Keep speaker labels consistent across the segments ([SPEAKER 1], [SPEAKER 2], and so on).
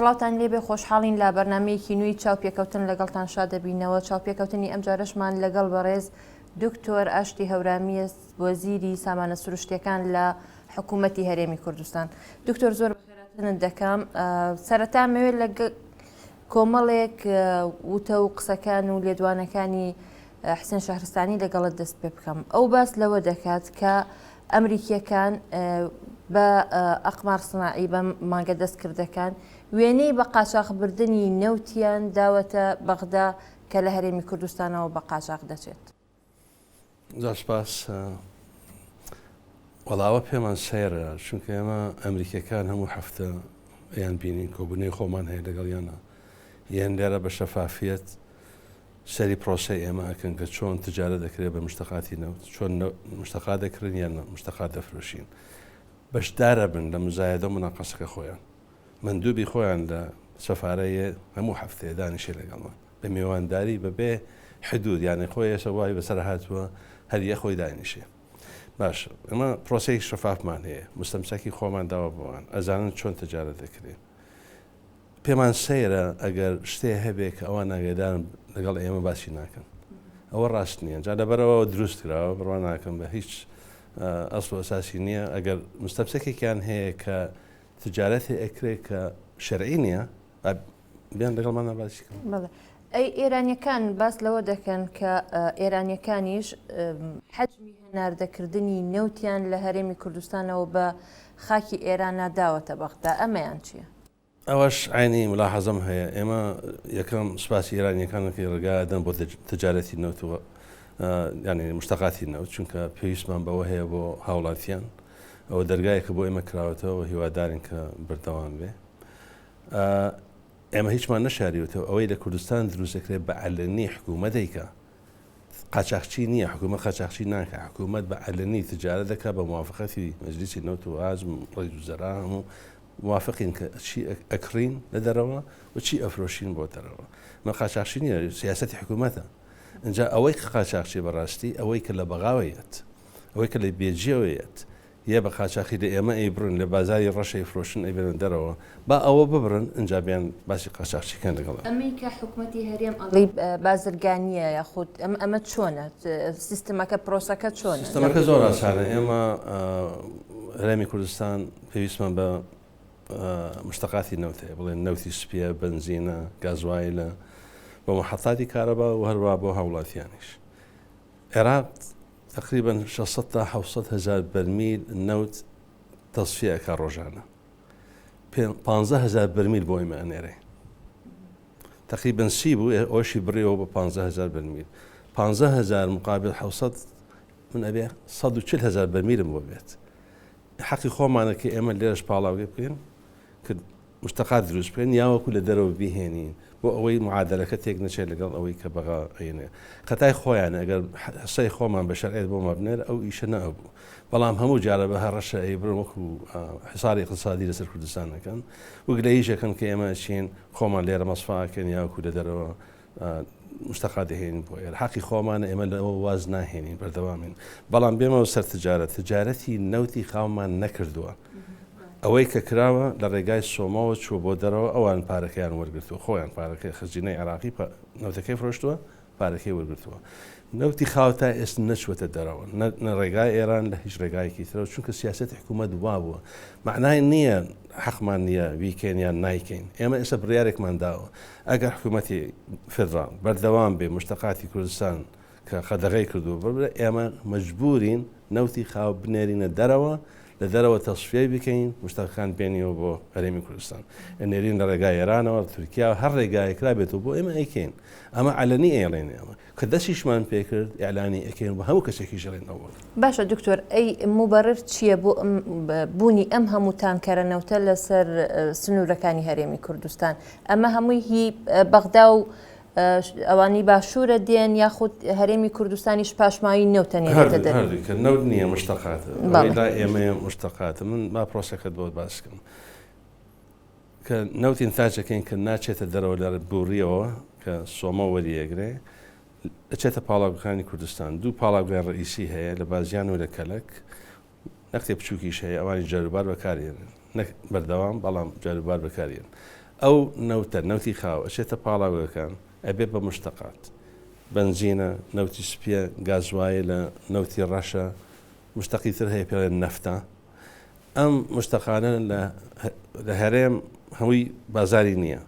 [SPEAKER 1] سڵاوتان لێبێ خۆشحاڵین لە بەرنامەیەکی نوێی چاوپێکەوتن لەگەڵتان شاد دەبینەوە چاوپێکەوتنی ئەمجارەشمان لەگەڵ بەڕێز دکتۆر ئاشتی هەورامییە وەزیری سامانە سروشتیەکان لە حکوومەتی هەرێمی کوردستان. دکتۆر زۆر بەخێراتنت دەکەم. سەرەتا مەوێت لە کۆمەڵێک وتە و قسەکان و لێدوانەکانی حسێن شەهرستانی لەگەڵت دەست پێ بکەم. ئەو باس لەوە دەکات کە ئەمریکیەکان بە ئەقمار سناعی بە مانگە دەستکردەکان وێنەی بە قاچاخبردنی نەوتیان داوەتە بەغدا کە لە هەرێمی کوردستانەوە بە قاچاخ دەچێت.
[SPEAKER 2] زۆر سپاس. وەڵا ئەوە پێمان سەیرە چونکە ئێمە ئەمریکیەکان هەموو هەفتە یان بینین کۆبوونەوەی خۆمان هەیە لەگەڵیانە یان لێرە بە شەفافیەت سەری پرۆسەی ئێمە ئەکەن کە چۆن تجارە دەکرێت بە مشتەقاتی نەوت چۆن مشتەقا دەکرن یان مشتەقات دەفرۆشین بەشدارە بن لە مزایدە و مناقەسەکە خۆیان مەندوبی خۆیان لە سەفارەیە هەموو هەفتەیە دانیشێ لەگەڵمان بە مێوانداری بەبێ حدود یانی خۆی ئێستا وای بەسەر هاتووە هەر یە خۆی دانیشێ باش ئەمە پرۆسەی شەفافمان هەیە مستەمسەکی خۆمان داوە بۆوان ئەزانن چۆن تەجارە دەکرێ پێمان سەیرە ئەگەر شتێ هەبێ کە ئەوان ئاگادارن لەگەڵ ئێمە باسی ناکەن ئەوە ڕاست نییە جا لەبەرەوە دروست کراوە بڕوا ناکەم بە هیچ ئەسڵ و ئەساسی نییە ئەگەر مستەمسەکێکیان هەیە کە تجارەتی ئەکرێ کە شەرعی نییە بێن لەگەڵماندا باسی کەن.
[SPEAKER 1] بەڵێ. ئەی ئێرانیەکان باس لەوە دەکەن کە ئێرانیەکانیش حەجمی هەناردەکردنی نەوتیان لە هەرێمی کوردستانەوە بە خاکی ئێرانا داوەتە بەغدا، ئەمەیان چییە؟
[SPEAKER 2] ئەوەش عەینی مولاحەزەم هەیە. ئێمە یەکەم سوپاسی ئێرانیەکان دەکەین ڕێگا ئەدەن بۆ تجارەتی نەوت و یانی مشتەقاتی نەوت چونکە پێویستمان بەوە هەیە بۆ هاوڵاتیان. ئەوە دەرگایەکە بۆ ئێمە کراوەتەوە و هیوادارین کە بەردەوام بێ. ئێمە هیچمان نەشاریوەتەوە ئەوەی لە کوردستان دروست دەکرێت بە عەلەنی حکوومەت دەیکا قاچاخچی نییە حکوومەت قاچاخچی ناکە حکوومەت بە عەلەنی تجارە دەکات بە موافقەتی مەجلیسی نەوت و غاز ڕێز و زەرا هەموو موافقین کە چی ئەکڕین لە دەرەوە و چی ئەفرۆشین بۆ دەرەوە مە قاچاخچی نییە سیاسەتی حکوومەتە اینجا ئەوەی کە قاچاخچی بەڕاستی ئەوەی کە لە بەغاوە یەت ئەوەی کە لە بێجیەوە یەت یە بە قاچاخی لە ئێمە ئەیبڕن لە بازاری ڕەش ئەیفرۆشن ئەیبەنە دەرەوە با ئەوە ببڕن ئینجا بێن باسی قاچاخچی کەن لەگەڵ ئێمە.
[SPEAKER 1] ئەمەی کە حکومەتی هەرێم ئەڵێی بازرگانیە یاخود ئەمە چۆنە سیستمەکە پرۆسەکە چۆنە؟
[SPEAKER 2] سیستمەکە زۆر ئاسانە ئێمە هەرێمی کوردستان پێویستمان بە مشتەقاتی نەوت هەیە بڵێن نەوتی سپیە بەنزینە گازوایلە بۆ محەتاتی کارەبا و هەروە بۆ هاوڵاتیانیش عێراق تەقریبەن 600 تا 700 هەزار بەرمیل نەوت تەسفیە ئەکا ڕۆژانە. 15 هەزار بەرمیل بۆ ئێمە ئەنێرێ. تەقریبەن سی بوو ئەوشی بڕیەوە بە 15 هەزار بەرمیل. 15 هەزار مقابل 700 من ئەبێ 140 هەزار بەرمیلم بۆ بێت. حەقی خۆمانە کە ئێمە لێرەش پاڵاوگە بکەین کە مشتەقات دروست بکەین یا وەکو لە دەرەوە بیهێنین بۆ ئەوەی معادەلەکە تێک نەچێت لەگەڵ ئەوەی کە بەغا ئەینێ خەتای خۆیانە ئەگەر حسەی خۆمان بە شەرعیەت بۆمان بنێر ئەو ئیشە نەئەبوو بەڵام هەموو جارە بە هەڕەشە ئەیبرن وەکو حساری اقتصادی لەسەر کوردستان ئەکەن و گلەییش ئەکەن کە ئێمە ئەچین خۆمان لێرە مەسفا ئەکەین یا وەکو لە دەرەوە مشتەقا دەهێنین بۆ ئێرە حەقی خۆمانە ئێمە لەوە واز ناهێنین بەردەوامین بەڵام بێمەوە سەر تجارەت تجارەتی نەوتی خاومان نەکردووە ئەوەی کە کراوە لە ڕێگای سۆمەوە چووە بۆ دەرەوە ئەوان پارەکەیان وەرگرتووە خۆیان پارەکەی خەزینەی عێراقی نەوتەکەی فرۆشتووە پارەکەی وەرگرتووە. نەوتی خاو تا ئێست نەچووەتە دەرەوە، نە نە ڕێگای ئێران لە هیچ ڕێگایەکی ترەوە، چونکە سیاسەتی حکوومەت وا بووە. مەعنای نییە حەقمان نییە بیکەین یان نایکەین. ئێمە ئێستا بڕیارێکمان داوە، ئەگەر حکوومەتی فێدراڵ بەردەوام بێ مشتەقاتی کوردستان کە قەدەغەی کردووە ببرێ، ئێمە مەجبوورین نەوتی خاو بنێرینە دەرەوە، لە دەرەوە تەسفیەی بکەین، مشتەقەکان بێنیەوە بۆ هەرێمی کوردستان. ئەنێرین لە ڕێگای ئێرانەوە، تورکیا، هەر ڕێگایەک کرابێتەوە بۆ ئێمە ئەیکەین. ئەمە عەلەنی ئەیڵێین ئێمە. کە دەستیشمان پێکرد ئیعلانی ئەکەین و هەموو کەسێکیش ئەڵێین ئەوە.
[SPEAKER 1] باشە دکتۆر ئەی موبەڕر چییە بۆ بوونی ئەم هەموو تانکەرە نەوتە لەسەر سنوورەکانی هەرێمی کوردستان؟ ئەمە هەمووی هی بەغدا و ئەوانەی باشوورە دێن یاخود هەرێمی کوردستانیش پاشماوی نەوتە نێرێتە دەرێ؟
[SPEAKER 2] هەردووی کە نەوت نییە مشتەقاتە. ئەوەی لای ئێمەیە مشتەقاتە. من با پرۆسەکەت بۆ باس کەم. کە نەوت ئینتاج ئەکەین کە ناچێتە دەرەوە لە بوڕیەوە کە سۆمە وەریەگرێ ئەچێتە پاڵاوگەکانی کوردستان دوو پاڵاوگای ڕئیسی هەیە لە بازیان و لە کەلەک نەختێ بچووکیش هەیە ئەوانی جاروبار بەکارێنن نەک بەردەوام بەڵام جاروبار بەکارێن. ئەو نەوتە، نەوتی خاو، ئەچێتە پاڵاوگەکان، ئەبێ بە مشتەقات. بەنزینە، نەوتی سپییە، گازوایلە، نەوتی ڕەشە، مشتەقی تر هەیە پێڵێن نەفتە. ئەم مشتەقانە لە هەرێم هەمووی بازاری نییە.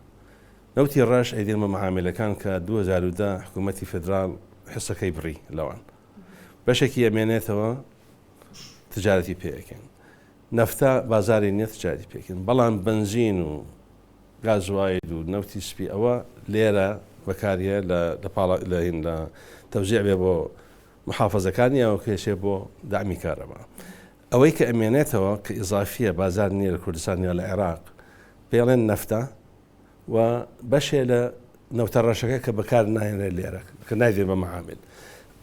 [SPEAKER 2] نەوتی ڕەش ئەیدەن بە مەعاملەکان کە 2010 حکوومەتی فیدراڵ حسەکەی بڕی لەوان. بەشێکی ئەمێنێتەوە تجارەتی پێ ئەکەین. نەفتە بازاری نیە تجاری پێکەین بەڵام بەنزین و گازوایل و نەوتی سپی ئەوە لێرە بەکاریە لە لە پاڵا لە هین لە تەوزیع بێ بۆ محافەزەکان یا کێشێ بۆ دەعمی کارەبا ئەوەی کە ئەمێنێتەوە کە ئیزافیە بازار نیە لە کوردستان یا لە عێراق پێڵێن نەفتە و بەشێ لە نەوتە ڕەشەکە کە بەکار ناهێنرێت لێرە کە نایدرێت بە مەعامل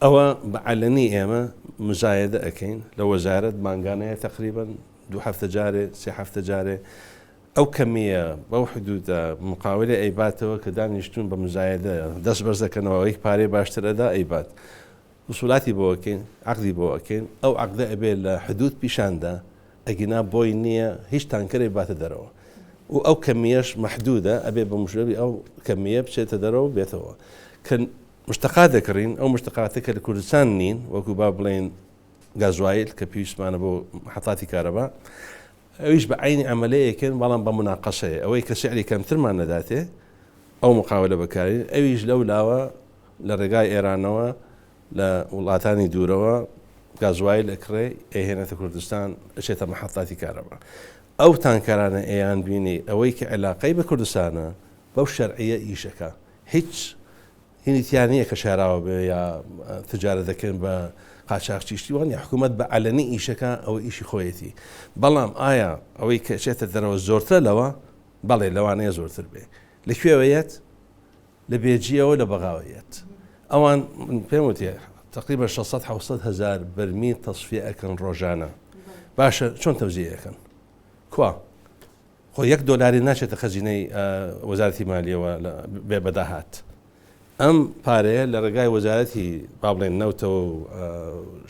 [SPEAKER 2] ئەوە بە عەلەنی ئێمە مزایەدە ئەکەین لە وەزارەت مانگانەیە تەقریبەن دوو هەفتە جارێ سێ هەفتە جارێ ئەو کەمیە بەو حدودە مقاولە ئەیباتەوە کە دانیشتون بە مزایەدە دەست بەرز دەکەنەوە ئەوەی پارەی باشتر ئەدا ئەیبات وسولاتی بۆ ئەکەین عەقدی بۆ ئەکەین ئەو عەقدە ئەبێ لە حدود پیشاندا ئەگینا بۆی نییە هیچ تانکەرێک باتە دەرەوە و ئەو کەمیەش مەحدودە ئەبێ بە مشربی ئەو کەمیە بچێتە دەرەوە بێتەوە کە مشتقات دەکڕین ئەو مشتقاتە کە لە کوردستان نین وەکو با بڵێن گازوایل کە پێویستمانە بۆ محەتاتی کارەبا ئەویش بە عینی عملەیەکن بەڵام بە مناقەشەیە ئەوەی کە سعری کەمترمان نەداتێ ئەو مقاولە بەکارین ئەویش لەو لاوە لە ڕێگای ئێرانەوە لە وڵاتانی دوورەوە گازوایل ئەکڕێ ئەیهێنێتە کوردستان ئەچێتە مەحەتاتی کارەبا ئەو تانکەرانە ئەیان بینی ئەوەی کە عێلاقەی بە کوردستانە بەو شەرعیە ئیش ئەکا هیچ هینی تیا نییە کە شاراوە بێ یا تجارە دەکەن بە قاچاخچی شتی وانە حکوومەت بە عەلەنی ئیشەکە ئەوە ئیشی خۆیەتی بەڵام ئایا ئەوەی کە چێتە دەرەوە زۆرترە لەوە بەڵێ لەوانەیە زۆرتر بێ لە کوێوە یەت لە بێجیەوە لە بەغاوە یەت ئەوان من پێم وتێ تقریبا 600 700 هزار بەرمیل تەسفیە ئەکەن ڕۆژانە باشە چۆن تەوزیع ئەکەن کوا خۆ یەک دۆلاری ناچێتە خەزینەی وەزارەتی مالیەوە بێ بەداهات ئەم پارەیە لە ڕێگای وەزارەتی با بڵێن نەوتەوە و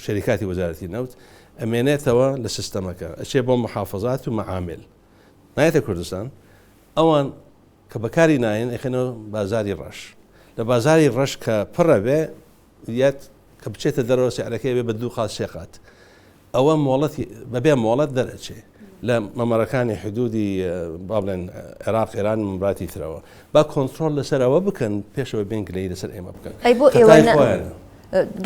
[SPEAKER 2] شەریکاتی وەزارەتی نەوت ئەمێنێتەوە لە سیستەمەکە ئەچێ بۆ محافظات و معامل نایەتە کوردستان ئەوان کە بەکاری نایەن ئەیخەنەوە بازاری ڕەش لە بازاری ڕەش کە پڕە بێ یەت کە بچێتە دەرەوە سعرەکەی بێ بە دوو قات سێ قات ئەوە مۆڵەتی بەبێ مۆڵەت دەرەچێ لە مەمەرەکانی حدودی با بڵێن عێراق ئێران مبراتی ترەوە با کۆنترۆل لەسەر ئەوە بکەن پێشەوە بێن گلەیی لەسەر ئێمە بکەن
[SPEAKER 1] ئەی بۆ ئێوە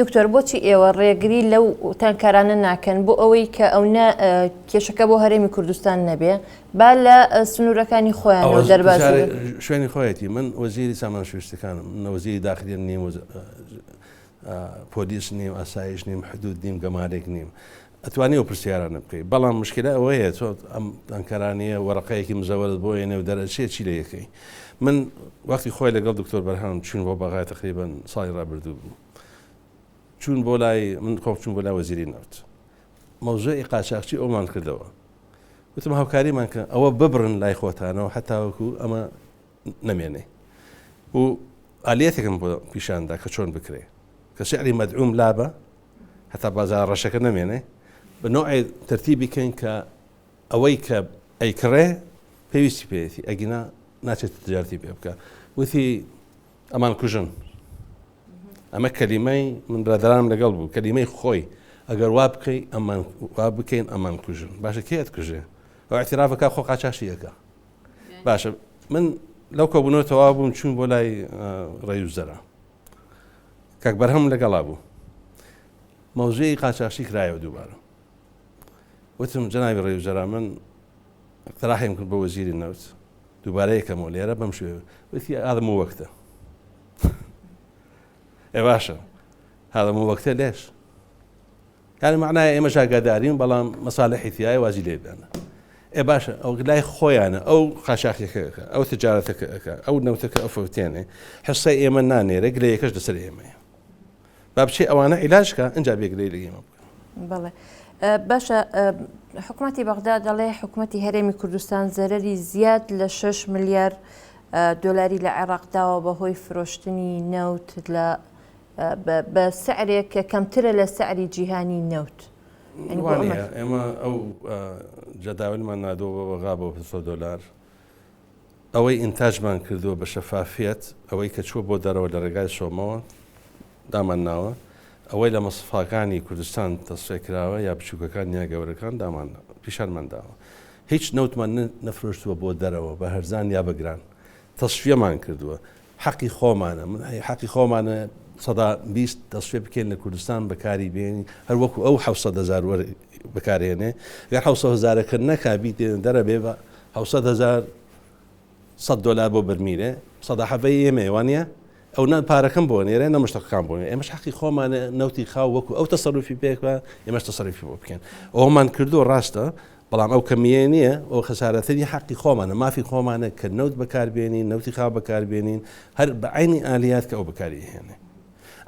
[SPEAKER 1] دکتۆر بۆچی ئێوە ڕێگری لەو تانکارانە ناکەن بۆ ئەوەی کە ئەونە کێشەکە بۆ هەرێمی کوردستان نەبێ با لە سنوورەکانی خۆیانەوە دەرباز بن.
[SPEAKER 2] شوێنی خۆیەتی من وەزیری سامان شویستەکانم نە وەزیری داخلیە نیم پۆلیس نیم ئاسایش نیم حدود نیم گەمارێک نیم ئەتوانی ئەو پرسیارانە بکەی بەڵام مشکلە ئەوەیە تۆ ئەم تانکەرانەیە وەرەقەیەکی مزەوەرت بۆ ێنێ و دەرەچێ چی لێ یەکەی من وەختی خۆی لەگەڵ دکتۆر بەرهام چوون بۆ بەغای تقریبا ساڵی ڕابردوو بوو چوون بۆ لای من خۆم چوون بۆ لای وەزیری نەوت مەوزوعی قاچاخچی ئەومان کردەوە وتم هاوکاریمان کە ئەوە ببڕن لای خۆتانەوە هەتاوەکو ئەمە نەمێنێ و ئالیەتێکم بۆ پیشاندا کە چۆن بکرێ کە سعری مەدعوم لابە هەتا بازاڕە ڕەشەکە نەمێنێ بە نەوعێ تەرتیبی کەین کە ئەوەی کە ئەیکڕێ پێویستی پێیەتی ئەگینا ناچێت تجارەتی پێ بکە وتی ئەمان کوژن ئەمە کەلیمەی من برادرانم لەگەڵ بوو کەلیمەی خۆی ئەگەر وا بکەی ئەمان وا بکەین ئەمان کوژن باشە کێت کوژێ ئەو اعترافەکە خۆ قاچاشیەکە باشە من لەو کۆبوونەوە تەواو بووم چوون بۆ لای ڕێوزەرا کاک بەرهەم لەگەڵا بوو مەوزوعی قاچاخچی کرایەوە دووبارە وتم جەنابی ڕێوزەرا من اقتراحیم کرد بۆ وەزیری نەوت دووبارە یەکەمەوە لێرە بەم شێوە وتی هذا مو وقته ئێ باشە هذا مو وقته ليش یانی مەعنای ئێمەش ئاگادارین بەڵام مەسالحی تیایە وازی لێ بێنە. ئێ باشە ئەو لای خۆیانە ئەو قاچاخیەکە ئەکا ئەو تجارەتەکە ئەکا ئەو نەوتەکە ئەفەوتێنێ حسەی ئێمە نانێرێ گلەیەکەش لەسەر ئێمەیە با بچێ ئەوانە عیلاج کە ئینجا بێ گلەی لە ئێمە بکە.
[SPEAKER 1] بەڵێ باشە حکومەتی بەغدا دەڵێ حکومەتی هەرێمی کوردستان زەرەری زیاد لە 6 ملیار دۆلاری لە عێراق داوە بەهۆی فرۆشتنی نەوت لە بە سعرێک کە کەمترە لە سعری جیهانی نەوت.
[SPEAKER 2] ئێمە ئەو جەداولمان نادەوە بە بەغا بۆ پترۆ دۆلار. ئەوەی ئینتاجمان کردووە بە شەفافیەت، ئەوەی کە چووە بۆ دەرەوە لە ڕێگای سۆمەوە دامان ناوە، ئەوەی لە مەسفاکانی کوردستان تەسفیە کراوە یا بچووکەکان یا گەورەکان دامان پیشانمان داوە. هیچ نەوتمان نەفرۆشتووە بۆ دەرەوە بە هەرزان یا بە گران. تەسفیەمان کردووە. حەقی خۆمانە. من حەقی خۆمانە 20% تەسفیە بکەین لە کوردستان بەکاری بێنین هەر وەکو ئەو 700 هەزار وەر بەکارهێنێ. گەر 700 هەزارەکە نەکا بیتێنە دەرە بێ بە 700 هەزار 100 دۆلار بۆ بەرمیلێ سەدا حەڤەی ئێمەیە وانە؟ ئەو نە پارەکەم بۆ نێرێ نە مشتەقەکان بۆ نێرێ ئێمەش حەقی خۆمانە نەوتی خاو وەکو ئەو تەسەروفی پێکە ئێمەش تەسەروفی بۆ بکەین ئەومان کردو ڕاستە بەڵام ئەو کەمیە نییە ئەو خەسارەتەنی حەقی خۆمانە مافی خۆمانە کە نەوت بەکاربێنین نەوتی خاو بەکاربێنین هەر بە عینی ئالیات کە ئەو بەکاری هێنێ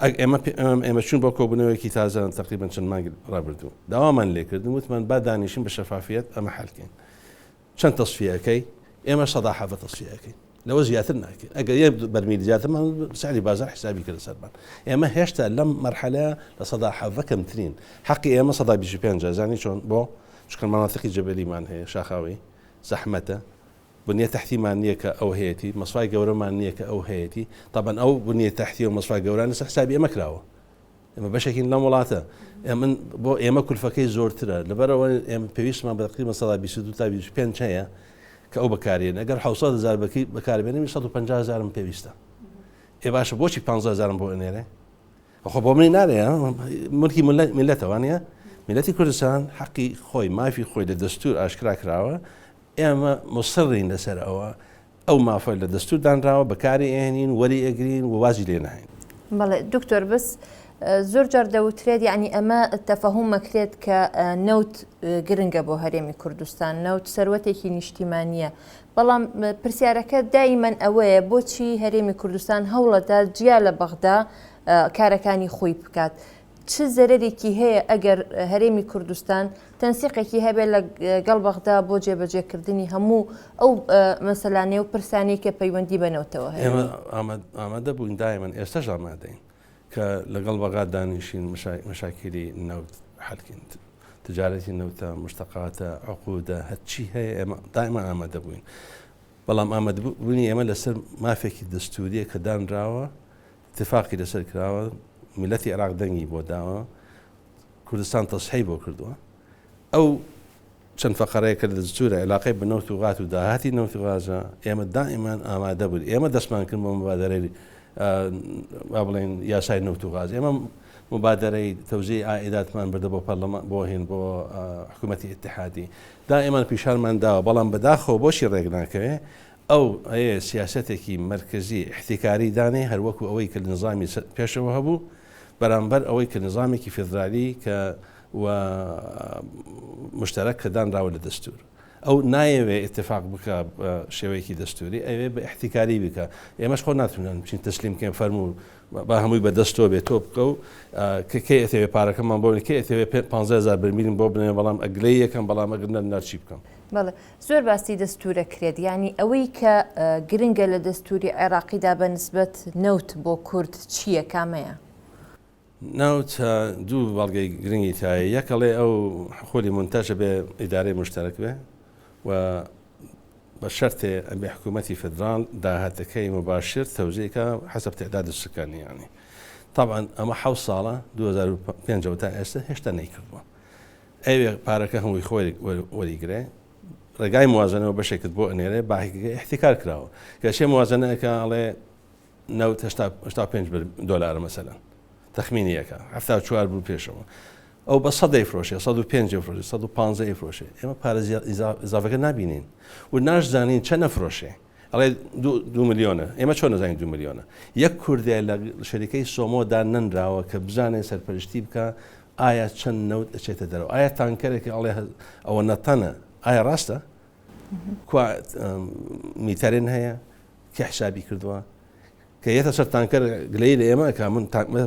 [SPEAKER 2] ئەگ ئێمە ئێمە چون بۆ کۆبوونەوەیەکی تازە تقریبا چەند مانگ ڕابردوو داوامان لێکردن وتمان با دانیشین بە شەفافیەت ئەمە حەلکەین چەند تەسفیە ئەکەی؟ ئێمە سەدا حەڤە تەسفیە ئەکەین لەوە زیاتر ناکەین ئەگەر یەک بەرمیل زیاترمان سعری بازار حسابی کرد سەرمان ئێمە هێشتا لەم مەرحەلە لە سەدا حەڤە کەمترین حەقی ئێمە سەدا 25 زانی چۆن بۆ چونکە مەناتیقی جەبەلیمان هەیە شاخاوی زەحمەتە بنیە تەحتیمان نییە کە ئەو هەیەتی مەسوای گەورەمان نییە کە ئەو هەیەتی تابەن ئەو بنیە تەحتی و مەسوای گەوران لەسەر حسابی ئێمە کراوە ئێمە بەشێکین لەم وڵاتە ئێمن بۆ ئێمە کولفەکەی زۆرترە لەبەرەوە ئێمە پێویستمان بە تقریبا 22 تا 25 هەیە کە ئەو بەکارێن ئەگەر 600 هزار بەکی بەکاربێنم 150 هزارم پێویستە ئێ باشە بۆچی 15 هزارم بۆ ئەنێرێ خۆ بۆ منی نارێ ملکی میلەتە وانە میلەتی کوردستان حەقی خۆی مافی خۆی لە دەستور ئاشکرا کراوە ئێمە مصرین لەسەر ئەوە ئەو مافە لە دەستور دانراوە بەکاری ئەهێنین وەری ئەگرین و وازی لێ ناهێنین.
[SPEAKER 1] بەڵێ دکتۆر بەس زۆر جار دەوترێت یعنی ئەمە تەفەهوم مەکرێت کە نەوت گرنگە بۆ هەرێمی کوردستان نەوت سەروەتێکی نیشتیمانیە بەڵام پرسیارەکە دایمەن ئەوەیە بۆچی هەرێمی کوردستان هەوڵەدا جیا لە بەغدا کارەکانی خۆی بکات چ زەرەرێکی هەیە ئەگەر هەرێمی کوردستان تەنسیقێکی هەبێت لە گەڵ بەغدا بۆ جێبەجێکردنی هەموو ئەو مەسەلانەی و پرسانەی کە پەیوەندی بە نەوتەوە هەیە؟
[SPEAKER 2] ئێمە ئامادە بووین دایمەن ئێستاش ئامادەین کە لەگەڵ بەغا دانیشین مەشاکیلی نەوت حەلکەین تجارەتی نەوتە مشتەقاتە عقودە هەرچی هەیە ئێمە دایمە ئامادە بووین بەڵام ئامادەبوونی ئێمە لەسەر مافێکی دەستوریە کە دانراوە ئیتفاقی لەسەر کراوە، میللەتی عێراق دەنگی بۆ داوە، کوردستان تەسحی بۆ کردووە. ئەو چەند فەقەرەیە کە لە دەستوورە عێلاقەی بە نەوت و غات و داهاتی نەوت و غازە، ئێمە دائیمان ئامادە بووین. ئێمە دەستمان کرد بە مبادەرەی با بڵێین یاسای نەوت و غاز. ئێمە مبادەرەی تەوزیعی عائیداتمان بردە بۆ پەرلەمان بۆ هین بۆ حکوومەتی ئیتحادی. دائیمان پیشانمان داوە، بەڵام بەداخەوە بۆچی ڕێک ناکەوێ؟ ئەو ئەیە سیاسەتێکی مەرکەزی ئیحتیکاری دانێ هەر وەکو ئەوەی کە نیزامی پێشەوە هەبوو بەرامبەر ئەوەی کە نیزامێکی فێدرالی کە و مشتەرەک کە دانراوە لە دەستور ئەو نایەوێ ئیتفاق بکە بە شێوەیەکی دەستوری ئەوێ بە ئیحتیکاری بکە ئێمەش خۆ ناتونن بچین تەسلیم بکەین فەرموو با هەمووی بە دەست تۆ بێ تۆ بکە و کە کەی ئەتەوێ پارەکەمان بۆ کەی ئەتەوێ 15000 بەرمیلم بۆ بنێ بەڵام ئەگلەی یەکەم بەڵام ئەگەر نەر چی بکەم
[SPEAKER 1] بەڵێ زۆر باسی دەستورە کرێت یانی ئەوەی کە گرنگە لە دەستوری عێراقیدا بە نسبەت نەوت بۆ کورد چییە کامەیە؟
[SPEAKER 2] نەوت دوو بەڵگەی گرنگی تایە یەک ئەڵێ ئەو حقولی مونتەژە بێ ئیدارەی مشتەرەک بێ و بە شەرتێ ئەبێ حکوومەتی فدرال داهاتەکەی مباشر تەوزیع کا حسب تعداد السكان یعنی طبعا ئەمە حەوت ساڵە 2005 تا ئێستا هێشتا نەیکردووە ئەوێ پارەکە هەمووی خۆی وەریگرێ ڕێگای موازنەوە بەشێکت بۆ ئەنێرێ باقیەکە ئیحتیکار کراوە کەچێ موازنەکە ئەڵێ نەوت 85 دۆلارە مەسەلەن تەخمینی یەکە 74 بوو پێشەوە ئەو بە سەد دەیفرۆشێ 105 فرۆشێ 115 ئەیفرۆشێ ئێمە پارە ئیزافەکە نابینین و ناشزانین چەند ئەفرۆشێ ئەڵێ دو ملیۆنە ئێمە چۆن نەزانین دو ملیۆنە یەک کوردێ لە شەریکەی سۆمۆدا نەنراوە کە بزانێ سەرپەرشتی بکە ئایا چەند نەوت ئەچێتە دەرەوە ئایا تانکەرێکی ئەڵێ ئەوە نەتەنە ئایا ڕاستە کوا میتەرێن هەیە کێ حسابی کردووە کە یەتە سەر تانکەر گلەیی لە ئێمە ئەکا من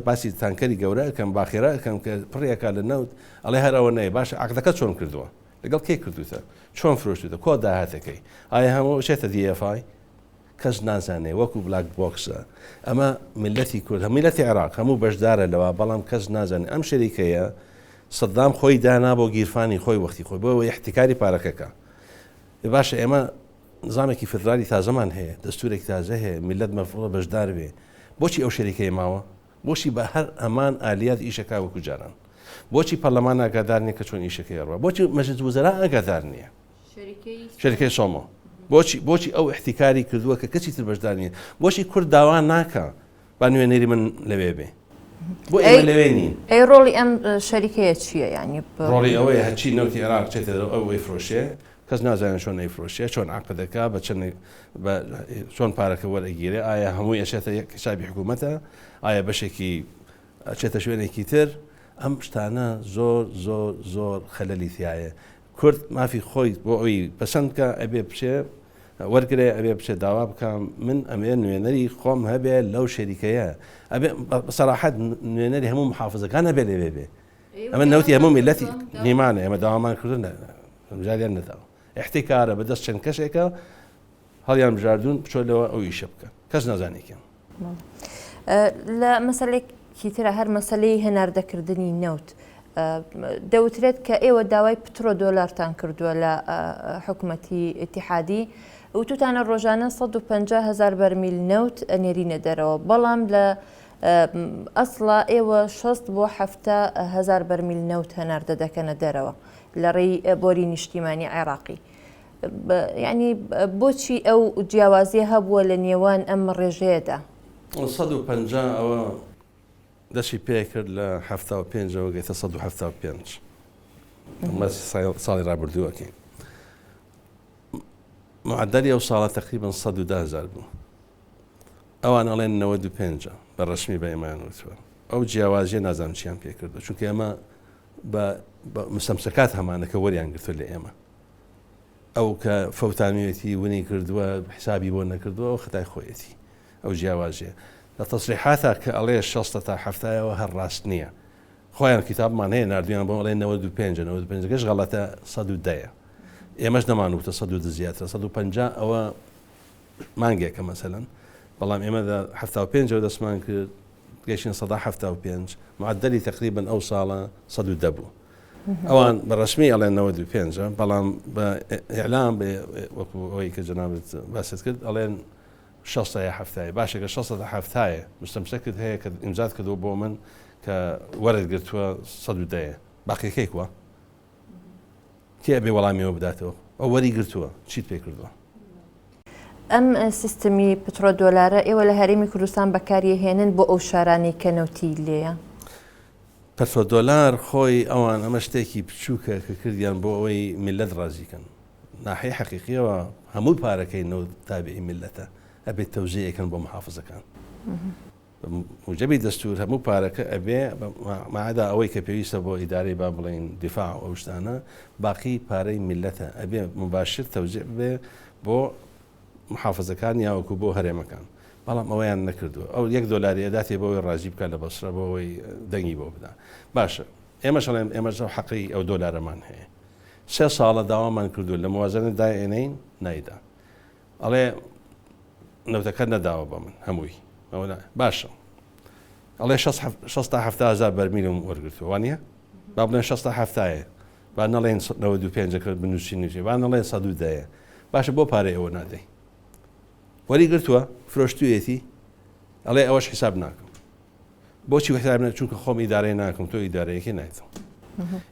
[SPEAKER 2] باسی تانکەری گەورە ئەکەم باخێرا ئەکەم کە پڕی ئەکا لە نەوت ئەڵێ هەر ئەوە نەیە باشە عەقدەکە چۆن کردووە لەگەڵ کێ کردوتە چۆن فرۆشتوتە کۆ داهاتەکەی ئایا هەموو شێتە DFI کەس نازانێ وەکو black box ە ئەمە میلەتی کورد هەم میلەتی عێراق هەموو بەشدارە لەوە بەڵام کەس نازانێ ئەم شەریکەیە سەدام خۆی دانا بۆ گیرفانی خۆی وەختی خۆی بۆ ئەوەی احتکاری پارەکەکە باشە ئێمە نظامێکی فدرالی تازەمان هەیە، دەستورێکی تازە هەیە، میللەت مەفروضە بەشدار بێ، بۆچی ئەو شەریکەیە ماوە؟ بۆچی بە هەر هەمان ئالیات ئیشەکا وەکو جاران؟ بۆچی پەرلەمان ئاگادار نیە کە چۆن ئیشەکەی ئەڕوا؟ بۆچی مەجلس وزەرا ئاگادار نیە؟ شەریکەی سۆمۆ بۆچی بۆچی ئەو احتیکاری کردووە کە کەسی تر بەشدار نیە؟ بۆچی کورد داوا ناکا با نوێنەری من لەوێ بێ؟ بۆ ئێمە لەوێ نین؟
[SPEAKER 1] ئەی ڕۆڵی ئەم شەریکەیە چییە؟ یانی
[SPEAKER 2] ڕۆڵی ئەوەیە هەرچی نەوتی عێراق چێتە دەرەوە ئەو ئەیفرۆشێ، کەس نازانێت چۆن ئەیفرۆشێ، چۆن عەقد دەکا، بە چەند بە چۆن پارەکە وەرئەگیرێ، ئایا هەمووی ئەچێتە یەک حیسابی حکوومەتە، ئایا بەشێکی ئەچێتە شوێنێکی تر، ئەم شتانە زۆر زۆر زۆر خەلەلی تیایە. کورد مافی خۆی بۆ ئەوی پەسەند بکا ئەبێ بچێ وەرگرێ، ئەبێ بچێ داوا بکا من ئەمەوێ نوێنەری خۆم هەبێ لەو شەریکەیە، ئەبێ بە سەراحەت نوێنەری هەموو محافزەکان هەبێ لەوێ بێ. ئەمە نەوتی هەموو میلەتی نیمانە ئێمە داوامان کردن جاریان نەداوە احتیکارە بەدەست چەند کەسێکە هەڵیان بژاردون بچۆ لەوە ئەو ئیشە بکە کەس نازانێکیان
[SPEAKER 1] لە مەسلێکی ترە هەر مەسلەی هەناردەکردنی نەوت دەوترێت کە ئێوە داوای پترۆ دۆلارتان کردووە لە حکوومەتی اتحادی وتوتانە ڕۆژانە 150 هزار بەرمیل نەوت ئەنێرینە دەرەوە بەڵام لە ئەسڵا ئێوە 60 بۆ 70 هزار بەرمیل نەوت هەناردە دەکەنە دەرەوە لە ڕێی بۆری نیشتیمانی عێراقی. یانی بۆچی ئەو جیاوازیە هەبووە لە نێوان ئەم ڕێژەیەدا؟
[SPEAKER 2] 150 ئەوە دەستی پێکرد لە 75ەوە گەیتە 175 ساڵی ڕابردوو ئەکەین معدلی ئەو ساڵە تقریبا 110 هزار بوو ئەوان ئەڵێن 95 بە ڕەسمی بە ئێمەیان وتووە ئەو جیاوازیە نازانم چیان پێکردو چونکە ئێمە بە مسەمسەکات هەمانە کە وەریان گرتووە لە ئێمە ئەو کە فەوتانویەتی ونی کردووە حسابی بۆ نەکردووە ئەو خەتای خۆیەتی ئەو جیاوازیە لە تەسریحاتا کە ئەڵێ شەستە تا حەفتایەوە هەر ڕاست نییە خۆیان کتابمان هەیە ناردویان بۆ ئەڵێ 95 95 گەش غەڵەتە 110 ئێمەش نەمانوتە 110 زیاترە 150 ئەوە مانگێکە مەسەلەن بەڵام ئێمە لە 75ەوە دەستمان کرد گەیشتین 75 معدلی تقریبا ئەو ساڵە 110 بوو ئەوان بە ڕەسمی ئەڵێن 95 بەڵام بە ئیعلام وەکو ئەوەی کە جەنابت باست کرد ئەڵێن شەستە یا حەفتایە باشە کە شەستە تا حەفتایە مستەمسەکت هەیە کە ئیمزات کردووە بۆ من کە وەرت گرتووە 110 باقیەکەی کووە کێ ئەبێ وەڵامی ئەوە بداتەوە؟ ئەو وەری گرتووە چیت پێ کردووە؟
[SPEAKER 1] ئەم سیستمی پترۆ دۆلارە ئێوە لە هەرێمی کوردستان بەکاریەهێنن بۆ ئەو شارانەی کە نەوتی لێیە؟
[SPEAKER 2] پترۆ دۆلار خۆی ئەوان ئەمە شتێکی بچووکە کە کردیان بۆ ئەوەی میللەت ڕازی کەن. ناحیەی حەقیقیەوە هەموو پارەکەی نەوت تابعی میللەتە ئەبێت تەوزیعی کەن بۆ محافزەکان. بە موجەبی دەستوور هەموو پارەکە ئەبێ ماعدا ئەوەی کە پێویستە بۆ ئیدارەی با بڵێین دیفاع و ئەو شتانە باقی پارەی میللەتە ئەبێ مباشر تەوزیع ببێ بۆ محافزەکان یاوەکو بۆ هەرێمەکان بەڵام ئەوەیان نەکردووە ئەو یەک دۆلاری ئەداتێ بۆ ئەوەی ڕازی بکات لە بەسرە بۆ ئەوەی دەنگی بۆ بدا باشە ئێمەش ئەڵێن ئێمەش ئەو حەقی ئەو دۆلارەمان هەیە سێ ساڵە داوامان کردووە لە موازنە دایئێنین نایدا ئەڵێ نەوتەکەت نەداوە بە من هەمووی باشە ئەڵێ شەست تا هەفتا هزار بەرمیلم وەرگرتووە وانە با بڵێن شەست تا هەفتایە با نەڵێن 95 کرد بنووسین نووسێ با نەڵێن سەد و دەیە باشە بۆ پارەی ئەوە نادەی وەری گرتووە فرۆشتویەتی ئەڵێ ئەوەش حیساب ناکەم بۆچی حساب نە چونکە خۆم ئیدارەی ناکەم تۆ ئیدارەیەکی نایتم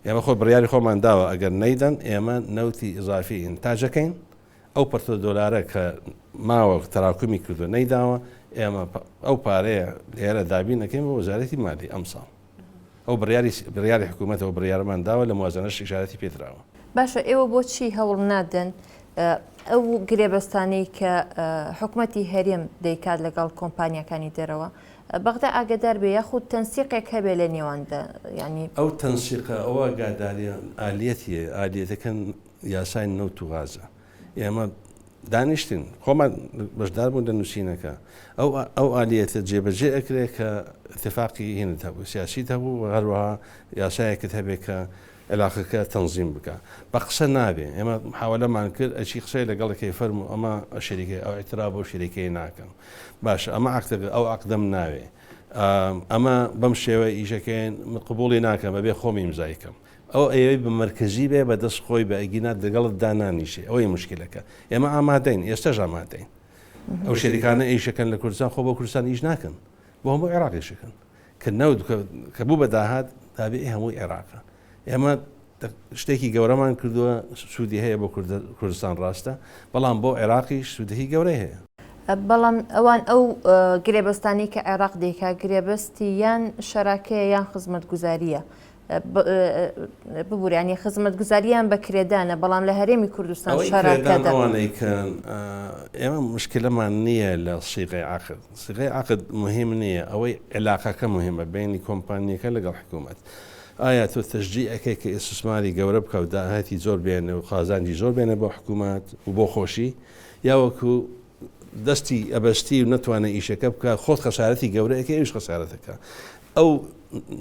[SPEAKER 2] ئێمە خۆ بڕیاری خۆمان داوە ئەگەر نەیدەن ئێمە نەوتی ئیزافی ئینتاجەکەین ئەو پرتە دۆلارە کە ماوە تەراکومی کردووە نەیداوە، ئێمە ئەو پارەیە لێرە دابین ئەکەین بۆ وەزارەتی مالی ئەمساڵ. ئەو بڕیاری بڕیاری حکوومەتە و بڕیارمان داوە لە موازنەش ئیشارەتی پێ دراوە.
[SPEAKER 1] باشە ئێوە بۆچی هەوڵ نادەن ئەو گرێبەستانەی کە حکومەتی هەرێم دەیکات لەگەڵ کۆمپانیاکانی دەرەوە بەغدا ئاگەدار بێ یاخود تەنسیقێک هەبێ لە نێواندا یانی.
[SPEAKER 2] ئەو تەنسیقە ئەو ئاگاداریە ئالیەتیە ئالیەتەکە یاسای نەوت و غازە ئێمە دانیشتین خۆمان بەشدار بوون لە نووسینەکە ئەو ئەو ئالیەتە جێبەجێ ئەکرێ کە اتفاقی هینت هەبوو سیاسیت هەبوو و هەروەها یاسایەکت هەبێ کە عێلاقەکە تەنزیم بکە بە قسە نابێ ئێمە محاولەمان کرد ئەچی قسەی لەگەڵەکەی فەرموو ئەمە شەریکەی ئەو اعتراف بەو شەریکەی ناکەم باشە ئەمە عەقدەکە ئەو عەقدەم ناوێ ئەمە بەم شێوە ئیشەکەین من قبوڵی ناکەم بەبێ خۆم ئیمزای کەم. ئەو ئەیەوێ بە مەرکەزی بێ بە دەست خۆی بێ ئەگینا دەگەڵت دانانیشێ ئەوەی مشکلەکە ئێمە ئامادەین ئێستاش ئامادەین ئەو شەریکانە ئیشەکەن لە کوردستان خۆ بۆ کوردستان ئیش ناکەن بۆ هەموو عێراق ئیشەکەن کە نەوت کە بوو بە داهات تابعی هەمووی عێراقە ئێمە شتێکی گەورەمان کردووە سوودی هەیە بۆ کوردستان ڕاستە بەڵام بۆ عێراقیش سوودێکی گەورەی هەیە.
[SPEAKER 1] بەڵام ئەوان ئەو گرێبەستانەی کە عێراق دەیکا گرێبەستی یان شەراکەیە یان خزمەتگوزارییە ببورە یانی خزمەتگوزارییان بە کرێدانە بەڵام لە هەرێمی کوردستان
[SPEAKER 2] ئەوەی
[SPEAKER 1] شەراکە
[SPEAKER 2] کرێدان ئەوانەی کە ئێمە مشکلەمان نییە لە سیغەی عەقد سیغەی عەقد مهم نییە ئەوەی عیلاقەکە مهمە بەینی کۆمپانیەکە لەگەڵ حکوومەت ئایا تۆ تەشجیع ئەکەی کە ئیستسماری گەورە بکا و داهاتی زۆر بێنێ و قازانجی زۆر بێنێ بۆ حکوومەت و بۆ خۆشی یا وەکو دەستی ئەبەستی و نەتوانێ ئیشەکە بکا خۆت خەسارەتی گەورە ئەکەی ئەویش خەسارەت ئەکا ئەو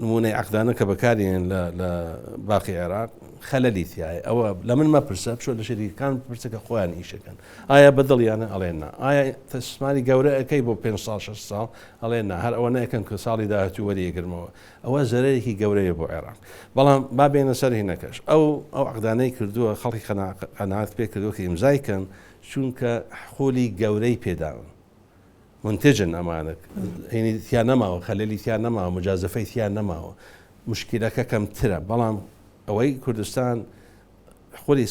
[SPEAKER 2] نمونەی عەقدانە کە بەکاریێن لە لە باقی عێراق خەلەلی تایە ئەوە لە من مەپرسە بچۆ لە شەریکەکان بپرسە کە خۆیان ئیشەکەن ئایا بەدڵیانە ئەڵێن نا ئایا تەسماری گەورە ئەەکەی بۆ پێ ساڵ 6 ساڵ ئەڵێن نا هەر ئەوە نەکەن کە ساڵی داهاتوو وەری ئەگرمەوە ئەوە زەرەرێکی گەورەیە بۆ عێراق بەڵام با بێنە سەر هینەکەش ئەو ئەو عەقدانەی کردووە خەڵکی قەناعەت پێ کردووە کە ئیمزای کەن چونکە حقولی گەورەی پێداون منتجن ئەمانە هینی تیا نەماوە خەلەلی تیا نەماوە مجازفەی تیا نەماوە مشکلەکە کەمترە بەڵام ئەوەی کوردستان خولی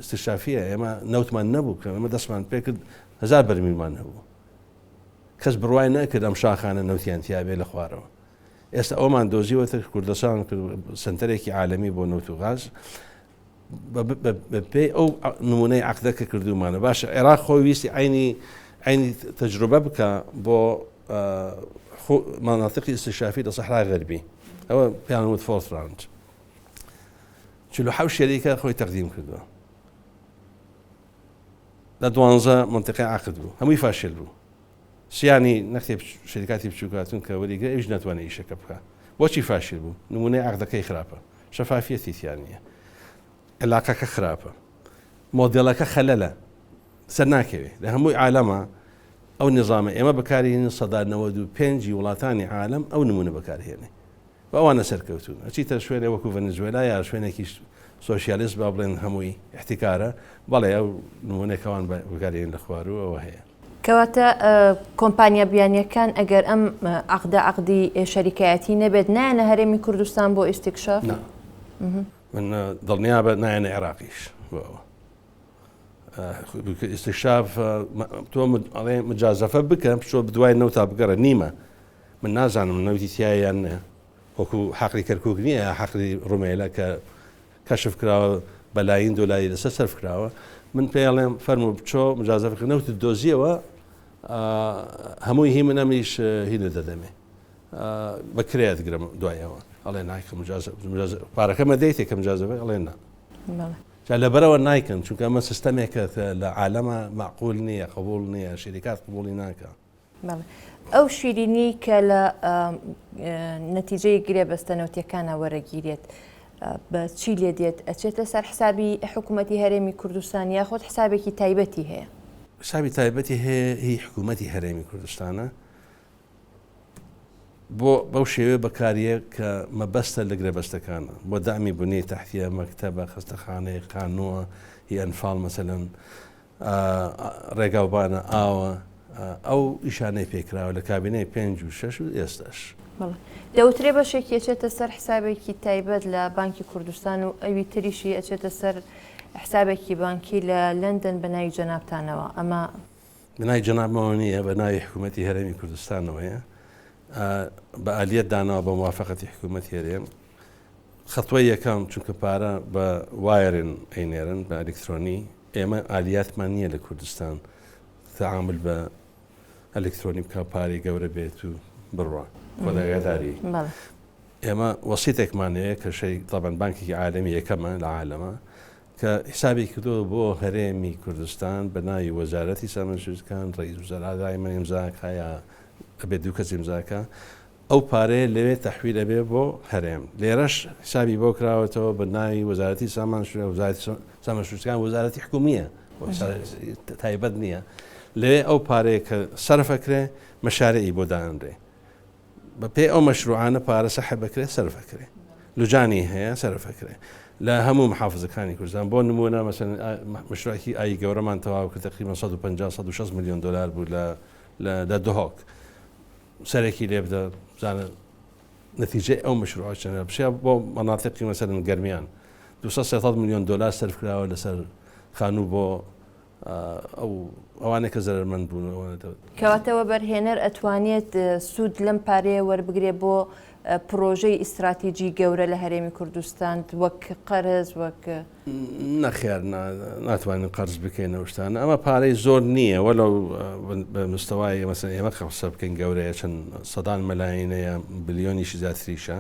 [SPEAKER 2] استشافیە ئێمە نەوتمان نەبوو کە ئێمە دەستمان پێکرد هەزار بەرمیلمان هەبوو کەس بڕوای نەکرد ئەم شاخانە نەوتیان تیابێ لە خوارەوە. ئێستا ئەومان دۆزیوەتە کوردستان سنتەرێکی عالەمی بۆ نەوت و غاز بەپێی ئەو نمونەی عقدە کە کردومانە باشە عێراق خۆی ویستی عینی عینی تەجروبە بکە بۆ مناطقی استشافی لە سەحرای غەربی ئەوە پێیان وت fourth round 47 شەریکە خۆی تەقدیم کردووە لە دوانزە مەنتیقەی عەقد بوو هەمووی فاشل بوو سیانی نەختێ شەریکاتی بچووک هاتوون کە وەریگرە ئەویش ناتوانێت ئیشەکە بکا بۆچی فاشل بوو نمونەی عەقدەکەی خراپە شەفافیەتی تیا نییە علاقەکە خراپە مۆدێلەکە خەلەلە سەر ناکەوێ لە هەمووی عالەمە ئەو نظامە ئێمە بەکارهێنین سەدا 95 وڵاتانی عالەم ئەو نمونە بەکارهێنێ و ئەوانە سەرکەوتوون. ئەچیتە شوێنێ وەکو ڤەنزوێلا یا شوێنێکی سۆشیالیست با بڵێن هەمووی ئیحتیکارە، بەڵێ ئەو نموونەی کە ئەوان بەکاریێنن لە خواروو ئەوە هەیە.
[SPEAKER 1] کەواتە کۆمپانیا بیانییەکان ئەگەر ئەم عەقدە عەقدی شەریکایەتی نەبێت نایەنە هەرێمی کوردستان بۆ ئیستیکشاف؟
[SPEAKER 2] نا. من دڵنیابە نایەنە عێراقیش بۆ ئەوە. ئیستیکشاف تۆ ئەڵێ مجازەفە بکە بچۆ بدوای نەوتا بگەڕێ نیمە من نازانم نەوتی تیایە یان نە وەکو حەقلی کەرکوک نییە یا حەقلی ڕومێلە کە کەشف کراوە بەلاین دۆلاری لەسەر سەرف کراوە من پێڵێم فەرموو بچۆ مجازەفە کە نەوتت دۆزیەوە هەمووی هی من ئەمیش هینە دەدەمێ بە کرێت گرم دوای ئەوە ئەڵێ نایکە مجازە پارەکەمە دەیتێ کە مجازەفە ئەڵێ نا جا لەبەرەوە نایکەن چونکە ئەمە سیستەمێکە لە عالەمە معقول نییە قبول نییە شەریکات قبولی ناکە
[SPEAKER 1] بەڵێ ئەو شیرینیەی کە لە نەتیجەی گرێبەستە نەوتیەکانە وەرەگیرێت بە چی لێ دێت ئەچێتە سەر حسابی حکوومەتی هەرێمی کوردستان یاخود حسابێکی تایبەتی هەیە؟
[SPEAKER 2] حسابی تایبەتی هەیە هی حکوومەتی هەرێمی کوردستانە بۆ بەو شێوەیە بەکاریە کە مەبەستە لە گرێبەستەکانە بۆ دامی بنیە تەحتیە مەکتەبە خەستەخانەیە قانووە هی ئەنفاڵ مەسەلەن ڕێگاوبانە، ئاوە، ئەو ئیشانەی پێکراوە لە کابینەی پێنج و شەش و ئێستاش.
[SPEAKER 1] بەڵێ. دەوترێ بەشێکی ئەچێتە سەر حسابێکی تایبەت لە بانکی کوردستان و ئەوی تریشی ئەچێتە سەر حسابێکی بانکی لە لەندەن بە ناوی جەنابتانەوە. ئەمە.
[SPEAKER 2] بە ناوی جەنابمەوە نییە، بە ناوی حکوومەتی هەرێمی کوردستانەوەیە. بە ئالیەت داناوە بە موافەقەتی حکوومەتی هەرێم. خەتوەی یەکەم چونکە پارە بە wiring ئەینێرن بە ئەلکترۆنی ئێمە ئالیاتمان نییە لە کوردستان تەعامل بە ئەلکترۆنی بکە پارەی گەورە بێت و بڕوا خۆداگاداری ئێمە وەسیتێکمان هەیە کە شەی تەبەن بانکێکی عالەمی یەکەمە لە عالەمە کە حسابی کردووە بۆ هەرێمی کوردستان بە ناوی وەزارەتی سامانشوزکان ڕئیس وزەرا دایمە ئیمزاکە یا ئەبێت دوو کەس ئیمزاکە ئەو پارەیە لەوێ تەحویل ئەبێ بۆ هەرێم لێرەش حسابی بۆ کراوەتەوە بە ناوی وەزارەتی سامان وەزارەتی سامان سروشتەکان وەزارەتی حکومیە تایبەت نییە لەوێ ئەو پارەیە کە سەرف ئەکرێ مەشارعی بۆ دانرێ بە پێی ئەو مەشروعانە پارە سەحب بکرێ سەرف ئەکرێ. لجانی هەیە سەرفەکرێ لە هەموو محافزەکانی کوردستان بۆ نمونە مەسەن مشروعێکی ئای گەورەمان تەواو کرد تقریبا 150 160 میلیۆن دلار بوو لە لە دهۆک سەرێکی لێ بدە بزانە نەتیجەی ئەو مشروعە چەندە بچێ بۆ مەناتیقی مەسەلەن گەرمیان 200 300 میلیۆن دلار سەرف کراوە لەسەر خانوو بۆ ئەو ئەوانەی کە زەرەرمەند بوون ئەوانە.
[SPEAKER 1] کەواتە وەبەرهێنەر ئەتوانێت سوود لەم پارەیە وەربگرێت بۆ پڕۆژەی ئیستراتیجی گەورە لە هەرێمی کوردستان وەک قەرز وەک.
[SPEAKER 2] نەخێر ناتوانین قەرز بکەین ئەو شتانە ئەمە پارەی زۆر نییە وەلو بە مستەوای مەسەن ئێمە کە قسە بکەین گەورەیە چەند سەدان مەلاینەیە بلیۆنیش زیاتریشە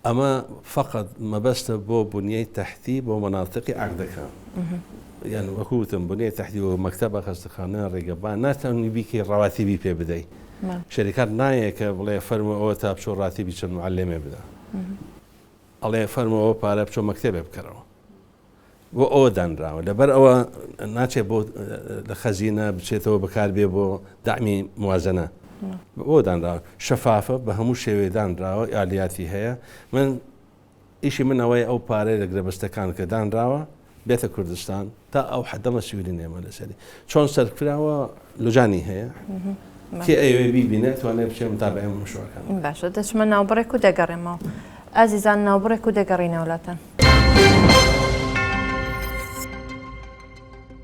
[SPEAKER 2] ئەمە فەقەت مەبەستە بۆ بنیەی تەحتی بۆ مەناتقی عەقدەکان یان وەکو وتم بنیەی تەحتی وەکو مەکتەبە خەستەخانە ڕێگەبان ناتوانی بیکەی ڕەواتیبی پێ بدەی شەریکات نایە کە بڵێ فەرموو ئەوە تا بچۆ ڕاتیبی چەند معلمێ بدە ئەڵێ فەرموو ئەوە پارە بچۆ مەکتەبێ بکەرەوە بۆ ئەوە دانراوە لەبەر ئەوە ناچێت بۆ لە خەزینە بچێتەوە بەکاربێ بۆ دەعمی موازنە بۆ دانراوە شەفافە بە هەموو شێوەیە دانراوە ئالیاتی هەیە من ئیشی من ئەوەیە ئەو پارەی لە گرێبەستەکان کە دانراوە بێتە کوردستان تا ئەو حەدە مەسیولی نێمە لەسەری چۆن سەرکراوە لجانی هەیە کێ ئەیەوێ بیبینێت توانێت بچێ متابعەی مشوەکان
[SPEAKER 1] باشە دەچمە ناوبڕێک و دەگەڕێمەوە ئازیزان ناوبڕێک و دەگەڕینەوە لاتان.